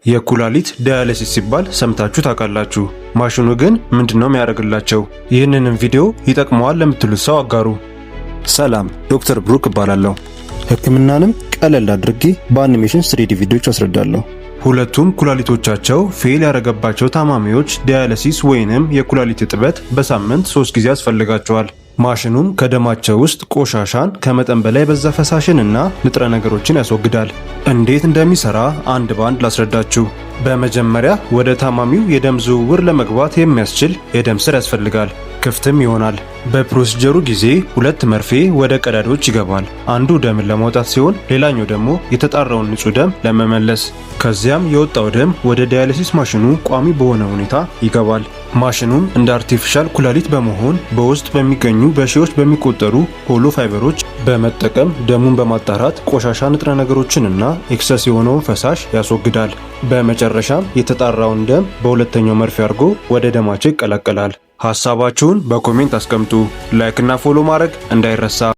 የኩላሊት dialysis ሲባል ሰምታችሁ ታውቃላችሁ። ማሽኑ ግን ምንድነው የሚያደርግላቸው? ይህንንም ቪዲዮ ይጠቅመዋል ለምትሉት ሰው አጋሩ። ሰላም፣ ዶክተር ብሩክ እባላለሁ። ሕክምናንም ቀለል አድርጌ በ animation 3D ቪዲዮዎች አስረዳለሁ። ሁለቱም ኩላሊቶቻቸው fail ያደረገባቸው ታማሚዎች dialysis ወይንም የኩላሊት እጥበት በሳምንት 3 ጊዜ ያስፈልጋቸዋል። ማሽኑም ከደማቸው ውስጥ ቆሻሻን፣ ከመጠን በላይ በዛ ፈሳሽን እና ንጥረ ነገሮችን ያስወግዳል። እንዴት እንደሚሰራ አንድ በአንድ ላስረዳችሁ። በመጀመሪያ ወደ ታማሚው የደም ዝውውር ለመግባት የሚያስችል የደም ስር ያስፈልጋል። ክፍትም ይሆናል። በ procedure ኡ ጊዜ ሁለት መርፌ ወደ ቀዳዳዎች ይገባል። አንዱ ደምን ለማውጣት ሲሆን፣ ሌላኛው ደግሞ የተጣራውን ንጹህ ደም ለመመለስ። ከዚያም የወጣው ደም ወደ dialysis ማሽኑ ቋሚ በሆነ ሁኔታ ይገባል። ማሽኑም እንደ artificial ኩላሊት በመሆን በውስጥ በሚገኙ በሺዎች በሚቆጠሩ hollow fiber ኦች በመጠቀም ደሙን በማጣራት ቆሻሻ ንጥረ ነገሮችንና excess የሆነውን ፈሳሽ ያስወግዳል። በመጨረሻም የተጣራውን ደም በሁለተኛው መርፌ አድርጎ ወደ ደማቸው ይቀላቀላል። ሀሳባችሁን በ comment አስቀምጡ። Like እና follow ማድረግ እንዳይረሳ።